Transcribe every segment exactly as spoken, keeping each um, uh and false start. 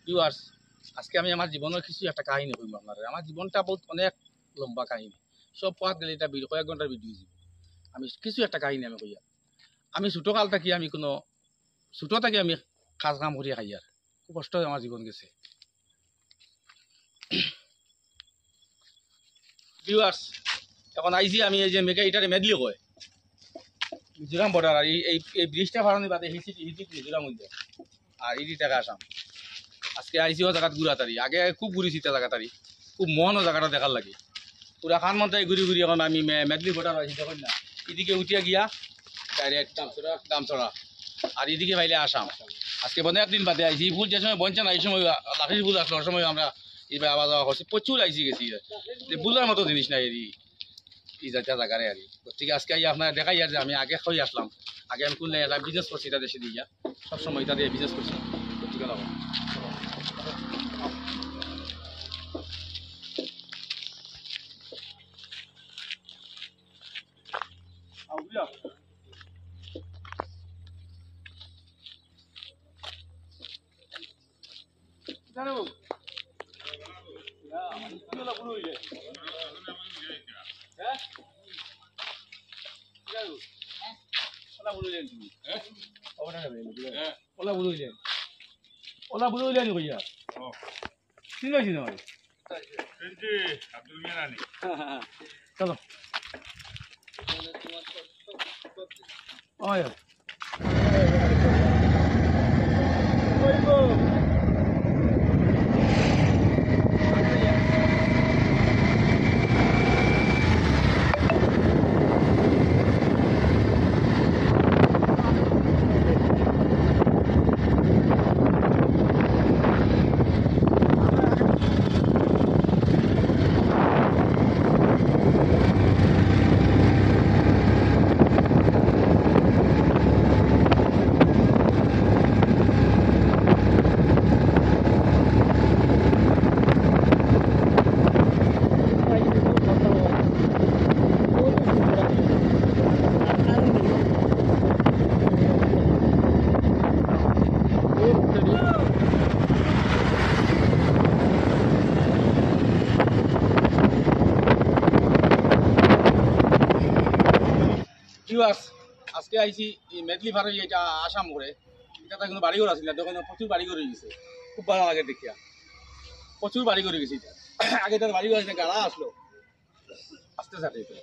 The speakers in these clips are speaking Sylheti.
ভিউয়ার্স, আজকে আমি আমার জীবনের কিছু একটা কাহিনী কইমু আপনারে। আমার জীবনটা বহুত অনেক লম্বা কাহিনী, সব পথ গেলে এটা ভিডিও, কয়েক ঘন্টার ভিডিও দিব। আমি কিছু একটা কাহিনী আমি কইয়া, আমি ছোটকাল থাকি আমি কোনো ছোট থাকি আমি কাজ কাম করি খাইয়ার, খুব কষ্ট আমার জীবন গেছে। ভিউয়ার্স, এখন আইছি আমি এই যে মেঘা ইটারে মেদলি কয়, মিজোরাম বর্ডার। আর এই এই এই ব্রিজটা ফারানি বাদে হিসি হিসি মিজোরাম হইল, আর ইডি টাকা আসাম। আজকে আইছি ও জায়গাত ঘুরা তারি, আগে খুব ঘুরিছি তা জায়গা তারি, খুব মন ও জায়গাটা দেখার লাগে। পুরা খান মন্তাই ঘুরি ঘুরি এখন আমি মে- মেদলি বর্ডার আইছি, দেখুন না, এদিকে উঠিয়া গিয়া ডাইরেক্ট দামছড়া। আর এদিকে পাইলে আসাম। আজকে বন্ধ একদিন বাদে আইছি, ফুল যে সময় বনছে না, এই সময় লাখির ফুল আসলো, ওই সময় আমরা এই আওয়া যাওয়া করছি, প্রচুর আইছি গেছি। যে বুলার মতো জিনিস নাই এই এই জাতীয় জায়গারে আর কি। গতিকে আজকে আই আপনারা দেখাই আর যে আমি আগে কই আসলাম, আগে আমি কোন লাইনে বিজনেস করছি, এটা দেশে দিয়া সব সময় এটা দিয়ে বিজনেস করছি। গতিকে না ওলা বুড়ো হইলে নি কইয়া? ও। চিনো, চিনো ভাই। চিনছি, আব্দুল মিয়া রানী। চলো। ওই, ওই। ভিউয়ার্স, আজকে আইছি এই মেদলি ফার অইয়া, এটা আসাম করে। এটা তো কোনো বাড়িঘর আছিল না, দেখুন প্রচুর বাড়িঘর হয়ে গেছে, খুব ভালা লাগে দেখিয়া। প্রচুর বাড়িঘর হয়ে গেছে এটা। আগে তার বাড়িঘর আছে না, গাড়া আসলো, আস্তে সাথে এটা।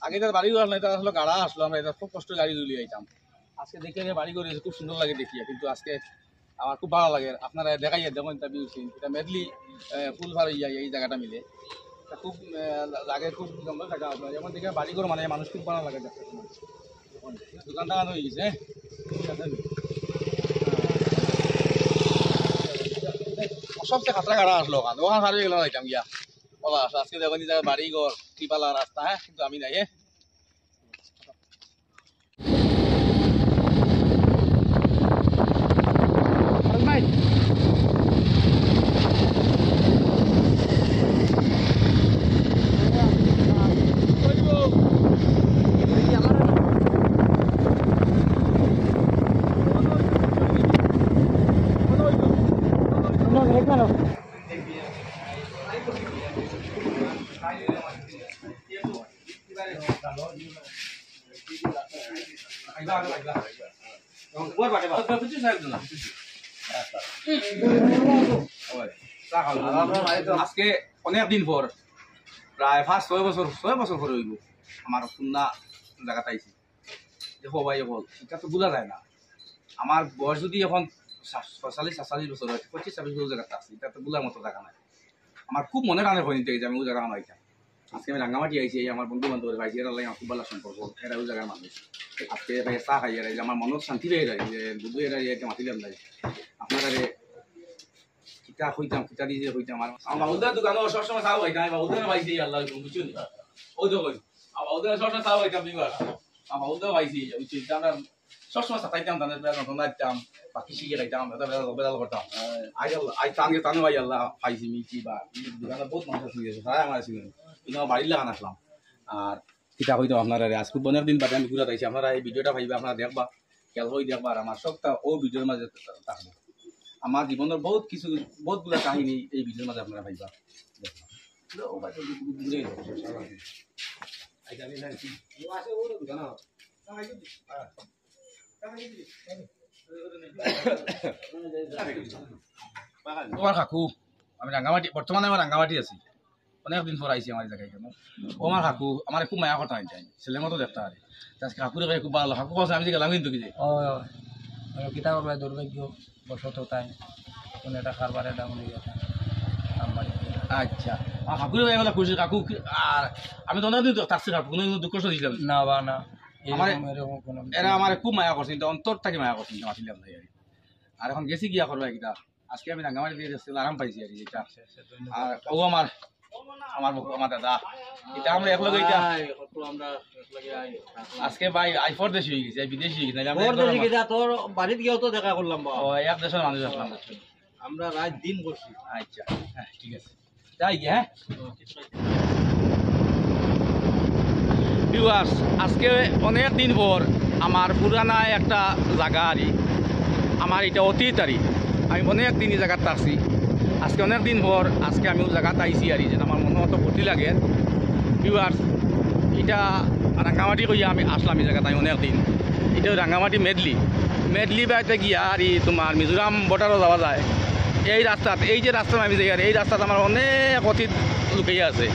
আগে তার বাড়িঘর আসলো, এটা আসলে গাড়া আসলো, আমরা এটা খুব কষ্ট গাড়ি তুলি আইতাম। আজকে দেখে যে বাড়িঘর হয়েছে, খুব সুন্দর লাগে দেখিয়া, কিন্তু আজকে আমার খুব ভালা লাগে। আপনারা দেখাইয়া দেখুন, এটা ভিউ সিন, এটা মেদলি ফুল ফার অইয়া এই জায়গাটা মিলে। এটা খুব আহ, লাগে, খুব জঙ্গল থাকা আপনার। যেমন দেখে বাড়িঘর মানে মানুষ খুব ভালা লাগে দেখতে সময়। দোকান টাকান হয়ে গেছে, হ্যাঁ? সবচেয়ে খাতরা গাড়া আসলো ওখান, ওখান ফার অইয়া গেলে যাইতাম গিয়া। বাবা, আজকে দেখুন এই জায়গায় বাড়িঘর, টিপালা রাস্তা, হ্যাঁ, কিন্তু আমি নাই, হ্যাঁ। আজকে অনেক দিন পর, প্রায় পাঁচ ছয় বছর, ছয় বছর পরে অইব, আমার কন্যা জাগাত আইছি। দেখো ভাই, অকল ইটা তো বুলা যায় না। আমার বয়স যদি এখন সা-, ছয়চল্লিশ সাতচল্লিশ বছর হয়, পঁচিশ ছাব্বিশ বছর জাগাত আছে, ইটা তো বুলার মতো জাগা নাই। আমার খুব মনে টানে হয়নি যে আমি ওই জাগা আইতাম। আজকে আমি রাঙ্গামাটি আইছি, এই আমার বন্ধু বান্ধব পাইছি, এরা লাগে আমার খুব ভালা সম্পর্ক, এরা ওই জাগার মানুষ। আজকে ভাই চা খাই, এরা আমার মনো শান্তি পেয়ে যায় যে বুধু এরা ইয়ে মাতিলাম নাই। আপনারা রে কিতা কইতাম, কিতা দিয়ে কইতাম, আর আমার বাবুদার দোকানে সবসময় চা খাইতাম, আমি বাবুদার পাইছি, আল্লাহ বুঝছো নি? ওই তো কই, আমার বাবুদার সবসময় চা খাইতাম, তুমি বার। আমার বাবুদার পাইছি, বুঝছো? এটা আমরা সবসময় সাতাইতাম, তাদের বেলা নতুন দিতাম, বাকি শিখে খাইতাম, এটা বেলা বেলা করতাম। আই আল্লাহ, আই তানকে তানু ভাই আল্লাহ পাইছি, মিলছি বা এই দোকানে বহুত মানুষ আছে, গেছে, তারা আমার আছে, কিন্তু আমার বাড়ির লাগান আসলাম। আর কিতা কইতাম আপনারা রে, আজ খুব অনেক দিন বাদে আমি ঘুরে আইছি, আপনারা এই ভিডিওটা পাইবা, আপনারা দেখবা, খেয়াল করে দেখবা, আর আমার সবটা ও ভিডিওর মাঝে থাকবো। আমার জীবনর বহুত কিছু, বহুতগুলা কাহিনী এই ভিডিওর মাঝে আপনারা পাইবা। আমার কাকু, আমি রাঙ্গামাটি, বর্তমানে আমার রাঙ্গামাটি আছি। অনেক দিন পর আইছি আমার এই জায়গায় কেন। ও আমার কাকু, আমার খুব মায়া করতাম আমি, ছেলের মতো দেখতাম আর। আজকে কাকুরে পেয়ে খুব ভালো, কাকু বলছে আমি যে গেলাম কিন্তু কি যে। ও, ও, কিতা করবে, দুর্ভাগ্য বশত তাই কোনো একটা কারবারে ডাউন হয়ে গেছে। আচ্ছা, আমার কাকুরে পেয়ে বলে খুশি কাকু কি-, আর আমি তো অনেকদিন তো থাকছি কাকু, কোনো দুঃখ কষ্ট দিয়েছিলাম না। না বা না, এরকম, আমার এরকম কোনো এরা আমার খুব মায়া করছে, কিন্তু অন্তর থেকে মায়া করছে, কিন্তু আসলে আমরা আর কি। আর এখন গেছি গিয়া করবে কিতা। আজকে আমি রাঙ্গামাটি দিয়ে যাচ্ছি, আরাম পাইছি আর কি যেটা। আচ্ছা, আচ্ছা, ধন্যবাদ। আর ও আমার, আমার বউ, আমার দাদা, এটা আমরা এক লগে এটা। ভাই, কত আমরা এক লগে আই, থাকলাম। আজকে ভাই, আই পরদেশি হয়ে গেছি, আই বিদেশি হয়ে গেছি, নাহলে আমরা এক পরদেশি লগে কিতা, তোর বাড়িত গিয়েও তো দেখা করলাম বা। ও, এক দেশের মানুষ আসলাম। আমরা রাত দিন করছি। আচ্ছা, হ্যাঁ, ঠিক আছে। যাই গিয়া, হ্যাঁ? ভিউয়ার্স, আজকে অনেক দিন পর আমার পুরানা একটা জাগা আরি, আমার এটা অতীত আরি, আমি অনেক দিন এই জাগাত থাকছি। আজকে অনেক দিন পর আজকে আমি ওই জাগাত আইছি আরি, যেন আমার মনে অত ফুর্তি লাগে। ভিউয়ার্স, এটা রাঙ্গামাটি কইয়া আমি আসলাম এই জাগাত, আমি অনেক দিন, এটা রাঙ্গামাটি মেদলি, মেদলি বাইতে গিয়া আরি তোমার মিজোরাম বর্ডারও যাওয়া যায়। এই রাস্তাত, এই যে রাস্তাত আমি যাই আর এই রাস্তাত আমার অনেক অতীত লুকাইয়া আছে।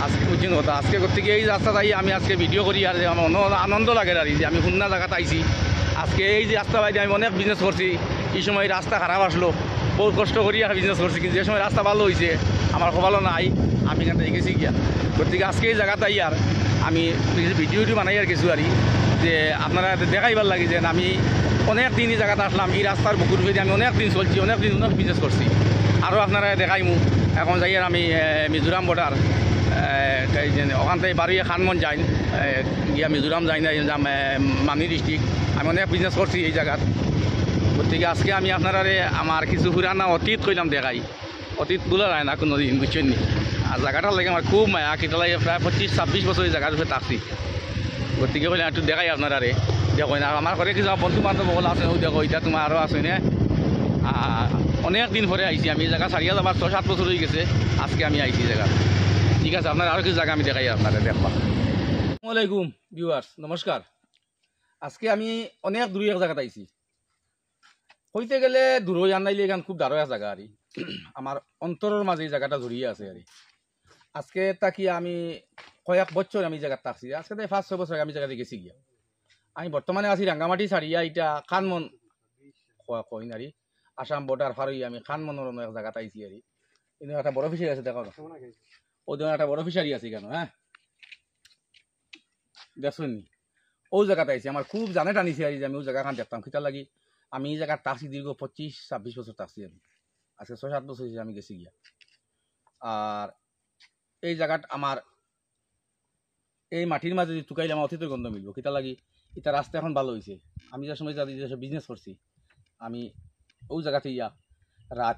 আজকে বুঝছেন কথা, আজকে করতে গিয়ে এই রাস্তাত আই আমি আজকে ভিডিও করি আর আমার অন-, আনন্দ লাগে আর এই যে আমি হুন্না জাগাত আইছি। আজকে এই যে রাস্তা বাইতে আমি অনেক বিজনেস করছি, এই সময় রাস্তা খারাপ আসলো, বহুত কষ্ট করি আর বিজনেস করছি, কিন্তু যে সময় রাস্তা ভালো হয়েছে আমার কপালও নাই, আমি এখান থেকে গেছি গিয়া। গতিকে আজকে এই জাগাত আই আর আমি ভিডিও টিডিও বানাই আর কিছু আর কি, যে আপনারা দেখাইবার লাগি যে আমি অনেক দিন এই জাগাত আসলাম, এই রাস্তার বুকুর উপরে আমি অনেক দিন চলছি, অনেক দিন অনেক বিজনেস করছি। আরও আপনারা দেখাইমু। এখন যাই আর আমি, এ, মিজোরাম বর্ডার, এ, এই যে ওখান থেকে বারোই খানমন যাই, এ, গিয়া মিজোরাম যাই না, এই যে, এ, মানি ডিস্ট্রিক্ট। আমি অনেক বিজনেস করছি এই জাগাত। গতিকে আজকে আমি আপনারারে আমার কিছু পুরানা অতীত কইলাম দেখাই। অতীত ভুলা যায় না কোনো দিন, বুঝছেন নি? আর জাগাটার লাগে আমার খুব মায়া, কিতা লাগে প্রায় পঁচিশ ছাব্বিশ বছর এই জাগার উপরে থাকছি। গতিকে কইলাম একটু দেখাই আপনারারে, দেখইন। আর আমার ঘরে কিছু আমার বন্ধু বান্ধব হকল আছে, ও দেখো, এটা তোমার আরও আছে না। আর অনেক দিন পরে আইছি আমি, এই জাগা ছাড়িয়া যাবার ছয় সাত বছর হয়ে গেছে, আজকে আমি আইছি এই জাগা। ঠিক আছে, আপনার আরও কিছু জাগা আমি দেখাই আপনারে, দেখবা। আসসালামু আলাইকুম ভিউয়ার্স, নমস্কার। আজকে আমি অনেক দূরে এক জাগাত আইছি। কইতে গেলে দূরই আর নাইলে এখান খুব দারো এক জাগা আরি। আমার অন্তরর মাঝে এই জাগাটা জড়িয়ে আছে আরি। আজকে থাকি আমি কয়েক বছর আমি এই জাগাত থাকছি। আজকে তাই পাঁচ ছয় বছর আগে আমি এই জাগাতে গেছি গিয়া। আমি বর্তমানে আছি রাঙ্গামাটি ছাড়িয়া, এটা খানমন ক-, কইন আরি। আসাম বর্ডার পার হইয়া আমি খানমনর অন্য এক জাগাত আইছি আরি। কিন্তু একটা বড় ফিশারি আছে, দেখো না। ওই দেখো একটা বড় ফিশারি আছে কেন, হ্যাঁ? দেখছেন নি? ওই জাগাত আইছি, আমার খুব জানে টানিছে আর এই যে আমি ওই জাগাখান দেখতাম, কিতার লাগি আমি এই জাগাত থাকছি দীর্ঘ পঁচিশ ছাব্বিশ বছর থাকছি আমি। আজকে ছয় সাত বছর হইছে আমি গেছি গিয়া। আর এই জাগাত আমার এই মাটির মাঝে যদি তুকাইলে আমার অতীতের গন্ধ মিলবো, কিতার লাগি? এটা রাস্তা এখন ভালো হইছে। আমি যে সময় যাদি যে বিজনেস করছি, আমি ওই জাগাতে ইয়া রাত,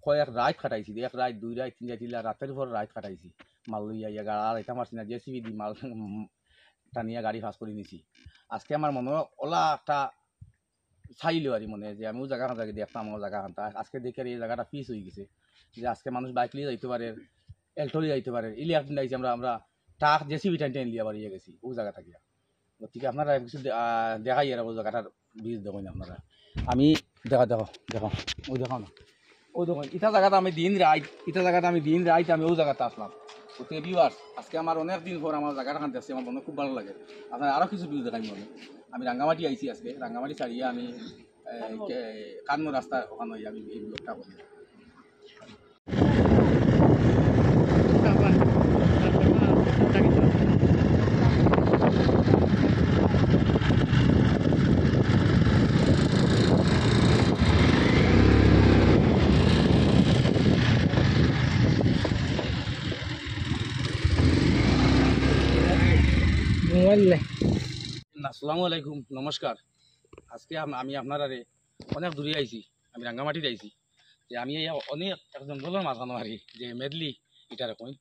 কয়েক রাত কাটাইছি, এক রাত, দুই রাত, তিন রাত, ইলা রাতের পর রাত কাটাইছি। মাল লইয়া ইয়া গাড়া আর এটা মারছি না, জেসিবি দি মাল টানিয়া গাড়ি পাস করে নিছি। আজকে আমার মনে হয় ওলা একটা চাইলেও আর কি মনে হয় যে আমি ওই জাগাখান যাই দেখতাম, আমার জাগাখান। তা আজকে দেখি আর এই জাগাটা পিস হয়ে গেছে, যে আজকে মানুষ বাইক লিয়ে যাইতে পারে, এল্টো লিয়ে যাইতে পারে। ইলি একদিন আইছি আমরা, আমরা ট্রাক জেসিবি টাইন টাইন লিয়া বাড়িয়ে গেছি ওই জাগা থাকিয়া। গতিকে আপনারা কিছু দে-, আহ, দেখাই আর ওই জাগাটার ভিউজ দেখইন আপনারা। আমি দেখা, দেখো, দেখো, ওই দেখো না, ওই দেখো, ইটা জাগাত আমি দিন রাইত, ইটা জাগাত আমি দিন রাইত আমি ওই জাগাত আসলাম। গতিকে ভিউয়ার্স, আজকে আমার অনেক দিন পর আমার জাগাটা খান দেখছি, আমার মনে খুব ভালো লাগে। আপনারা আরো কিছু ভিউজ দেখাইমু আমি। আমি রাঙ্গামাটি আইছি আজকে, রাঙ্গামাটি ছাড়িয়া আমি, এ, কে-, কানমো রাস্তা ওখানে আমি এই ব্লগটা করি। আসসালামু আলাইকুম, নমস্কার। আজকে আম-, আমি আপনারারে অনেক দূরে আইছি, আমি রাঙ্গামাটিত আইছি, যে আমি এই অনেক এক জঙ্গলর মাঝখানো আরি, যে মেদলি ইটারে কই,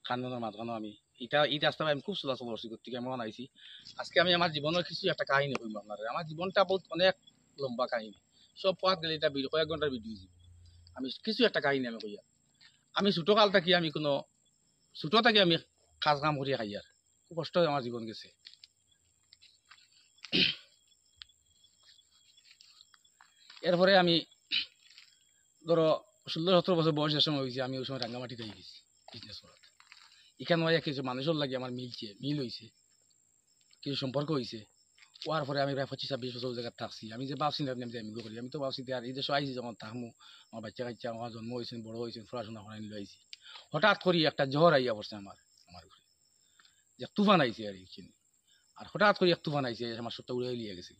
খানমনর মাঝখানো আমি, ইটা, ই রাস্তা আমি খুব চলাচল করছি, গতিকে আমি অখন আইছি। আজকে আমি আমার জীবনর কিছু একটা কাহিনী কইমু আপনারে। আমার জীবনটা বহুত অনেক লম্বা কাহিনী। সব পথ গেলে ইটা ভিডিও, কয়েক ঘন্টার ভিডিও অইযিবো। আমি কিছু একটা কাহিনী আমি কইয়ার। আমি ছোটকাল থাকি আমি কোনো, ছোট থাকি আমি কাজ কাম করি খাইয়ার। খুব কষ্ট আমার জীবন গেছে। এরপরে আমি ধরো ষোলো সতেরো বছর বয়সের সময় অইছে, আমি ওই সময় রাঙ্গামাটিত আই গেছি বিজনেস করার। ইখান অইয়া কিছু মানুষর লাগি আমার মিলছে, মিল অইছে, কিছু সম্পর্ক অইছে। অওয়ার পরে আমি প্রায় পঁচিশ ছাব্বিশ বছর ওই জাগাত থাকছি। আমি যে ভাবছি না আমি যে এমনি করি, আমি তো ভাবছি যে আর এই দেশো আইছি যখন থাকমু, আমার বাচ্চা কাচ্চা আমার জন্ম অইছে, বড় অইছে, পড়াশোনা করাই লইছি। হঠাৎ করি একটা ঝড় আইয়া পড়ছে আমার, আমার উপরে, যে তুফান আইছে আর কি। আর হঠাৎ করি এক তুফান আইছে, আমার সবটা উড়াই লিয়ে গেছে।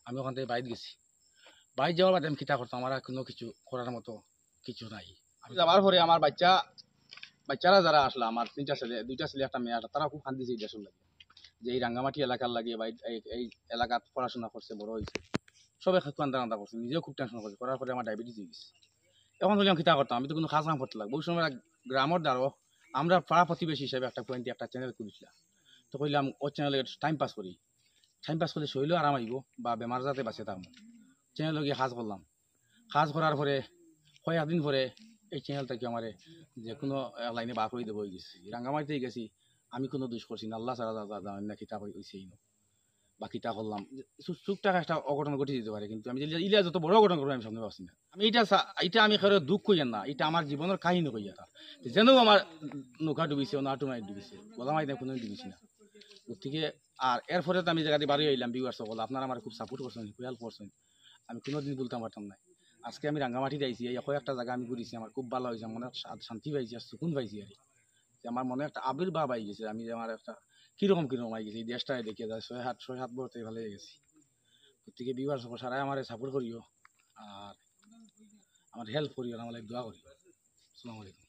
আমি ওখান থেকে বাইরে গেছি। বাইরে যাওয়ার বাদে আমি কিতা করতাম, আমার আর কোনো কিছু করার মতো কিছু নাই। আমি যাওয়ার পরে আমার বাচ্চা, বাচ্চারা যারা আসলা, আমার তিনটা ছেলে, দুইটা ছেলে, একটা মেয়ে আসলা, তারা খুব কান্দিছে এই দেশর লাগি, যে এই রাঙ্গামাটি এলাকার লাগি বা এই, এই, এই এলাকাত পড়াশোনা করছে, বড় অইছে, সবে খুব কান্দা কান্দা করছে, নিজেও খুব টেনশন করছে। করার পরে আমার ডায়াবেটিস অই গেছে। এখন কইলাম কিতা করতাম, আমি তো কোনো কাজ কাম করতে লাগবো। ওই সময় এক গ্রামর দ্বারো আমরা পাড়া প্রতিবেশী হিসাবে একটা পয়েন্টে একটা চ্যানেল খুলিছিলাম। তো কইলাম ও চ্যানেলে টাইম পাস করি, টাইম পাস করলে শরীরও আরাম আইবো বা বেমার যাতে বাঁচে থাকবো। চ্যানেল গিয়ে কাজ করলাম। কাজ করার পরে কয়েকদিন পরে এই চ্যানেল থাকি আমারে যে কোনো এক লাইনে বার করে দেবো অই গেছি। রাঙ্গামাটিতে গেছি, আমি কোনো দোষ করছি না, আল্লাহ ছাড়া যা, যা, জানেন না কিতা অই-, অইছে ইনো বা কিতা করলাম। যে চুপ-, চুপটাক একটা অঘটন ঘটি যেতে পারে, কিন্তু আমি যে ইলা যত বড় অঘটন করবো আমি সামনে ভাবছি না। আমি এটা সা-, এটা আমি কারো দুঃখ কইয়ার না, এটা আমার জীবনের কাহিনী কইয়ার। যেন আমার নৌকা ডুবিছে, অন্য আটু মারি ডুবিছে, গোলা মারি কোনো ডুবিছি না। গতিকে আর এরপরে তো আমি জাগাদি বাড়ি আইলাম, ভিউয়ার্স সকল, আপনারা আমার খুব সাপোর্ট করছেন, হেল্প করছেন, আমি কোনোদিন ভুলতাম পারতাম না। আজকে আমি রাঙ্গামাটিত আইছি, এই কয়েকটা জাগা আমি ঘুরিছি, আমার খুব ভালা অইছে, মনে শা-, শান্তি পাইছি আর সুকুন পাইছি আর কি। যে আমার মনে একটা আবির্ভাব আই গেছে, আমি যে আমার একটা কিরকম কিরকম আই গেছে, এই দেশটা দেখিয়া যায় ছয় সাত, ছয় সাত বছর থেকে ভালো হয়ে গেছি। গতিকে ভিউয়ার্স সকল, সারাই আমারে সাপোর্ট করিও, আর আমার হেল্প করিও, আমার লাগি দোয়া করিও। আসসালামু আলাইকুম।